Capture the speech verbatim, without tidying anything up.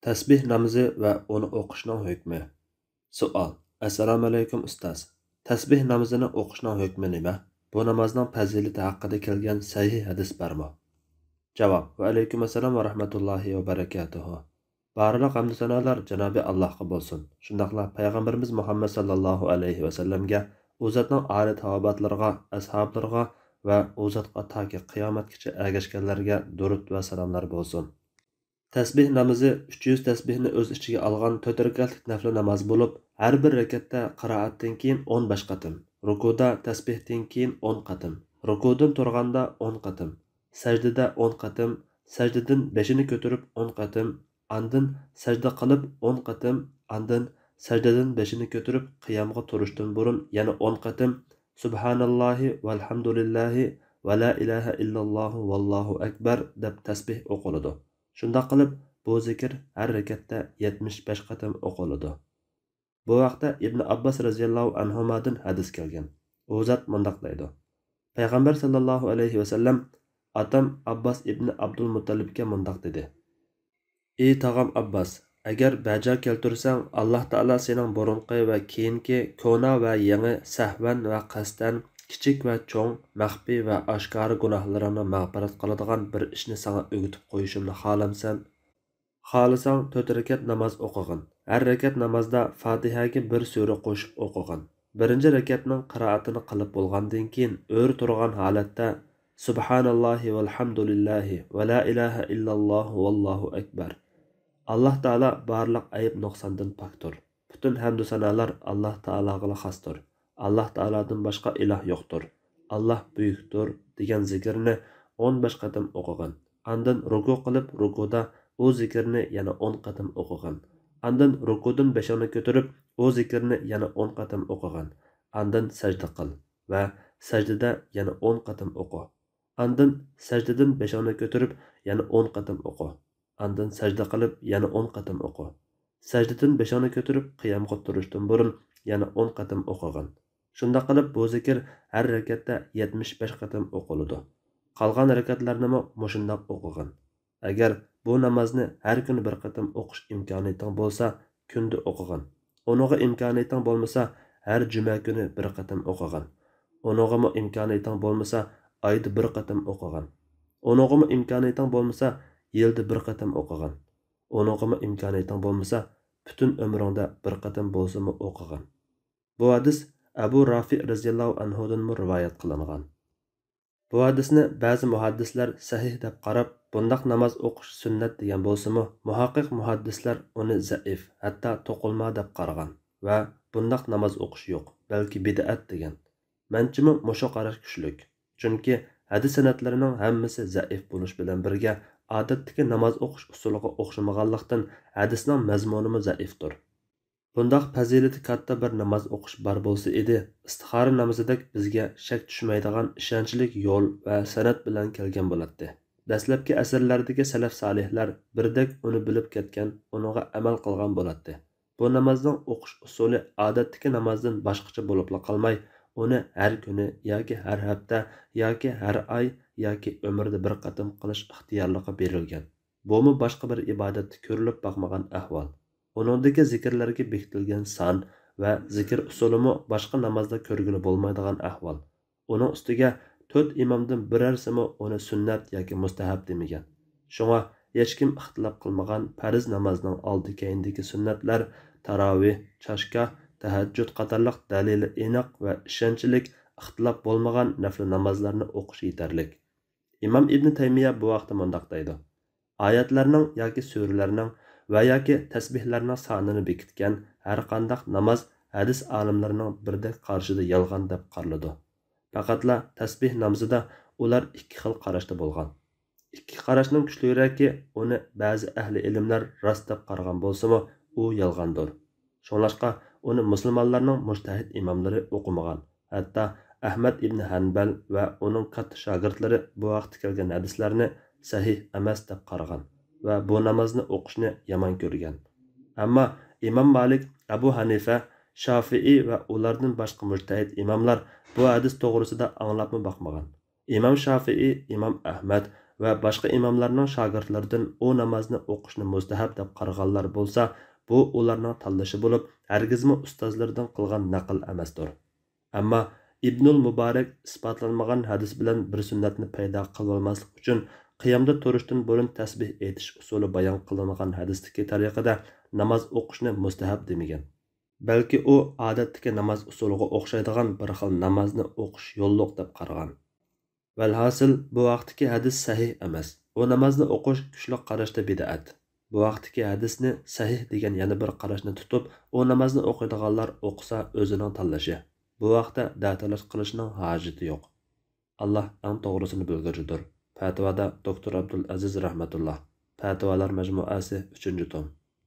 تەسبىھ نامىزى ۋە ئۇنى ئوقۇشنىڭ ھۆكمى. سوئال: ئەسسالامۇئەلەيكۇم ئۇستاز. تەسبىھ نامىزىنى ئوقۇشنىڭ ھۆكمى نېمە؟ بۇ نامازنىڭ پەزىلىتى ھەققىدە كەلگەن سەھىھ ھەدىس بارمۇ؟ جاۋاب: ۋەئەلەيكۇم ئەسسالام ۋە رەھمەتۇللاھى ۋە بەرەكاتۇھۇ. بارلىق ھەمدۇ سانالار جانابى ئاللاھقا بولسۇن. شۇنداقلا پەيغەمبىرىمىز مۇھەممەد ساللاللاھۇ ئەلەيھى ۋەسەللەمگە، ئۇ زاتنىڭ ئالىي تاۋابىئاتلىرىغا، ئەسھابلىرىغا ۋە ئۇ زاتقا تاكى قىيامەتكىچە ئەگەشكەنلەرگە دۇرۇت ۋە سالاملار بولسۇن. تەسبىھ نامىزى ئۈچ يۈز تەسبىھنى ئۆز ئىچىگە ئالغان تۆت رەكەتلىك نەپلى ناماز بولۇپ، ھەر بىر رەكەتتە قىرائەتتىن كېيىن ئون بەش قېتىم، رۇكۇدا تەسبىھتىن كېيىن ئون قېتىم، رۇكۇدىن تۇرغاندا ئون قېتىم، سەجدىدە ئون قېتىم، سەجدىدىن بېشىنى كۆتۈرۈپ ئون قېتىم، ئاندىن سەجدە قىلىپ ئون قېتىم، ئاندىن سەجدىدىن بېشىنى كۆتۈرۈپ قىيامغا تۇرۇشتىن بۇرۇن يەنە ئون قېتىم سۇبھاناللاھى ۋەلھەمدۇلىللاھى ۋە لا ئىلاھە ئىللاللاھۇ ۋاللاھۇ ئەكبەر دەپ تەسبىھ ئوقۇلىدۇ. شۇنداق قىلىپ، بۇ زىكىر ھەر رەكەتتە يەتمىش بەش قېتىم ئوقۇلىدۇ. بۇ ھەقتە ئىبن ئابباس رەزىياللاھۇ ئەنھۇمادىن ھەدىس كەلگەن. ئۇ زات مۇنداق دەيدۇ: پەيغەمبەر ساللاللاھۇ ئەلەيھى ۋەسەللەم ئاتام ئابباس ئىبن ئابدۇلمۇتتەلىبكە مۇنداق دېدى: ئى تاغام ئابباس، ئەگەر بەجا كەلتۈرسەڭ، ئاللاھ تائالا سېنىڭ بۇرۇنقى ۋە كېيىنكى كونا ۋە يېڭى، سەھۋەن ۋە قەستەن، كىچىك ۋە چوڭ، مەخپىي ۋە ئاشكارا گۇناھلىرىڭنى مەغپىرەت قىلىدىغان بىر ئىشنى ساڭا ئۆگىتىپ قويۇشۇمنى خالامسەن؟ خالىساڭ تۆت رەكەت ناماز ئوقۇغىن. ھەر رەكەت نامازدا فاتىھەگە بىر سۈرە قوشۇپ ئوقۇغىن. بىرىنچى رەكەتنىڭ قىرائىتىنى قىلىپ بولغاندىن كېيىن، ئۆرە تۇرغان ھالەتتە سۇبھاناللاھى ۋەلھەمدۇلىللاھى ۋە لا ئىلاھە ئىللاللاھۇ ۋاللاھۇ ئەكبەر، ئاللاھ تائالا بارلىق ئەيىب نۇقساندىن پاكتۇر، پۈتۈن ھەمدۇ سانالار ئاللاھ تائالاغىلا خاستۇر، ئاللاھ تائالادىن باشقا ئىلاھ يوقتۇر، ئاللاھ بۈيۈكتۇر دېگەن زىكىرنى ئون بەش قېتىم ئوقۇغىن. ئاندىن رۇكۇ قىلىپ، رۇكۇدا ئۇ زىكىرنى يەنە ئون قېتىم ئوقۇغىن. ئاندىن رۇكۇدىن بېشىڭنى كۆتۈرۈپ، ئۇ زىكىرنى يەنە ئون قېتىم ئوقۇغىن. ئاندىن سەجدە قىل ۋە سەجدىدە يەنە ئون قېتىم ئوقۇ. ئاندىن سەجدىدىن بېشىڭنى كۆتۈرۈپ يەنە ئون قېتىم ئوقۇ. ئاندىن سەجدە قىلىپ يەنە ئون قېتىم ئوقۇ. سەجدىدىن بېشىڭنى كۆتۈرۈپ قىيامغا تۇرۇشتىن بۇرۇن يەنە ئون قېتىم ئوقۇغىن. شۇنداق قىلىپ بۇ زىكىر ھەر رەكەتتە يەتمىش بەش قېتىم ئوقۇلىدۇ. قالغان رەكەتلەرنىمۇ مۇشۇنداق ئوقۇغىن. ئەگەر بۇ نامازنى ھەر كۈنى بىر قېتىم ئوقۇش ئىمكانىيىتىڭ بولسا، كۈندە ئوقۇغىن. ئۇنىڭغا ئىمكانىيىتىڭ بولمىسا، ھەر جۈمە كۈنى بىر قېتىم ئوقۇغىن. ئۇنىڭغىمۇ ئىمكانىيىتىڭ بولمىسا، ئايدا بىر قېتىم ئوقۇغىن. ئۇنىڭغىمۇ ئىمكانىيىتىڭ بولمىسا، يىلدا بىر قېتىم ئوقۇغىن. ئۇنىڭغىمۇ ئىمكانىيىتىڭ بولمىسا، پۈتۈن ئۆمرۈڭدە بىر قېتىم بولسىمۇ ئوقۇغىن. بۇ ھەدىس ئەبۇ رافىئ رەزىياللاھۇ ئەنھۇدىنمۇ رىۋايەت قىلىنغان. بۇ ھەدىسنى بەزى مۇھەددىسلەر سەھىھ دەپ قاراپ، بۇنداق ناماز ئوقۇش سۈننەت دېگەن بولسىمۇ، مۇھەققىق مۇھەددىسلەر ئۇنى زەئىف، ھەتتا توقۇلما دەپ قارىغان ۋە بۇنداق ناماز ئوقۇش يوق، بەلكى بىدئەت دېگەن. مەنچىمۇ مۇشۇ قاراش كۈچلۈك. چۈنكى ھەدىس سەنەدلىرىنىڭ ھەممىسى زەئىف بولۇش بىلەن بىرگە، ئادەتتىكى ناماز ئوقۇش ئۇسۇلىغا ئوخشىمىغانلىقتىن، ھەدىسنىڭ مەزمۇنىمۇ زەئىفتۇر. بۇنداق پەزىلىتى كاتتا بىر ناماز ئوقۇش بار بولسا ئىدى، ئىستىخارە نامىزىدەك بىزگە شەك چۈشمەيدىغان ئىشەنچلىك يول ۋە سەنەد بىلەن كەلگەن بولاتتى. دەسلەپكى ئەسىرلەردىكى سەلەف سالىھلار بىردەك ئۇنى بىلىپ كەتكەن، ئۇنىڭغا ئەمەل قىلغان بولاتتى. بۇ نامازنىڭ ئوقۇش ئۇسۇلى ئادەتتىكى نامازدىن باشقىچە بولۇپلا قالماي، ئۇنى ھەر كۈنى ياكى ھەر ھەپتە ياكى ھەر ئاي ياكى ئۆمرىدە بىر قېتىم قىلىش ئىختىيارلىقى بېرىلگەن. بۇمۇ باشقا بىر ئىبادەتتە كۆرۈلۈپ باقمىغان ئەھۋال. ئۇنىڭدىكى زىكىرلەرگە بېكىتىلگەن سان ۋە زىكىر ئۇسۇلىمۇ باشقا نامازدا كۆرگىلى بولمايدىغان ئەھۋال. ئۇنىڭ ئۈستىگە تۆت ئىمامدىن بىرەرسىمۇ ئۇنى سۈننەت ياكى مۇستەھەب دېمىگەن. شۇڭا ھېچكىم ئىختىلاپ قىلمىغان پەرز نامازنىڭ ئالدى كەينىدىكى سۈننەتلەر، تاراۋىھ، چاشگاھ، تەھەججۇد قاتارلىق دەلىلى ئېنىق ۋە ئىشەنچلىك، ئىختىلاپ بولمىغان نەپلى نامازلارنى ئوقۇش يېتەرلىك. ئىمام ئىبنى تەيمىيە بۇ ھەقتە مۇنداق دەيدۇ: ئايەتلەرنىڭ ياكى سۈرىلەرنىڭ ۋە ياكى تەسبىھلەرنىڭ سانىنى بېكىتكەن ھەرقانداق ناماز ھەدىس ئالىملىرىنىڭ بىردەك قارىشىدا يالغان دەپ قارىلىدۇ. پەقەتلا تەسبىھ نامىزىدا ئۇلار ئىككى خىل قاراشتا بولغان. ئىككى قاراشنىڭ كۈچلۈكرەكى، ئۇنى بەزى ئەھلى ئىلىملەر راست دەپ قارىغان بولسىمۇ، ئۇ يالغاندۇر. شۇڭلاشقا ئۇنى مۇسۇلمانلارنىڭ مۇجتەھىد ئىماملىرى ئوقۇمىغان. ھەتتا ئەھمەد ئىبنى ھەنبەل ۋە ئۇنىڭ كاتتا شاگىرتلىرى بۇ ھەقتە كەلگەن ھەدىسلەرنى سەھىھ ئەمەس دەپ قارىغان ۋە بۇ نامازنى ئوقۇشنى يامان كۆرگەن. ئەمما ئىمام مالىك، ئەبۇ ھەنىفە، شافىئىي ۋە ئۇلاردىن باشقا مۇجتەھىد ئىماملار بۇ ھەدىس توغرىسىدا ئاڭلاپمۇ باقمىغان. ئىمام شافىئىي، ئىمام ئەھمەد ۋە باشقا ئىماملارنىڭ شاگىرتلىرىدىن ئۇ نامازنى ئوقۇشنى مۇستەھەب دەپ قارىغانلار بولسا، بۇ ئۇلارنىڭ تاللىشى بولۇپ، ھەرگىزمۇ ئۇستازلىرىدىن قىلغان نەقىل ئەمەستۇر. ئەمما ئىبنۇل مۇبارەك ئىسپاتلانمىغان ھەدىس بىلەن بىر سۈننەتنى پەيدا قىلىۋالماسلىق ئۈچۈن، قىيامدا تۇرۇشتىن بۇرۇن تەسبىھ ئېيتىش ئۇسۇلى بايان قىلىنغان ھەدىستىكى تەرىقىدە ناماز ئوقۇشنى مۇستەھەب دېمىگەن. بەلكى ئۇ ئادەتتىكى ناماز ئۇسۇلىغا ئوخشايدىغان بىر خىل نامازنى ئوقۇش يوللۇق دەپ قارىغان. ۋەلھاسىل، بۇ ھەقتىكى ھەدىس سەھىھ ئەمەس. ئۇ نامازنى ئوقۇش كۈچلۈك قاراشتا بىدئەت. بۇ ھەقتىكى ھەدىسنى سەھىھ دېگەن يەنە بىر قاراشنى تۇتۇپ، ئۇ نامازنى ئوقۇيدىغانلار ئوقۇسا ئۆزىنىڭ تاللىشى. بۇ ھەقتە دەتالاش قىلىشنىڭ ھاجىتى يوق. ئاللا ئەڭ توغرىسىنى بىلگۈچىدۇر. پەتىۋادا دوكتور ئابدۇل ئەزىز رەھمەتۇللا. پەتىۋالار مەجمۇئەسى، ئۈچىنچى توم.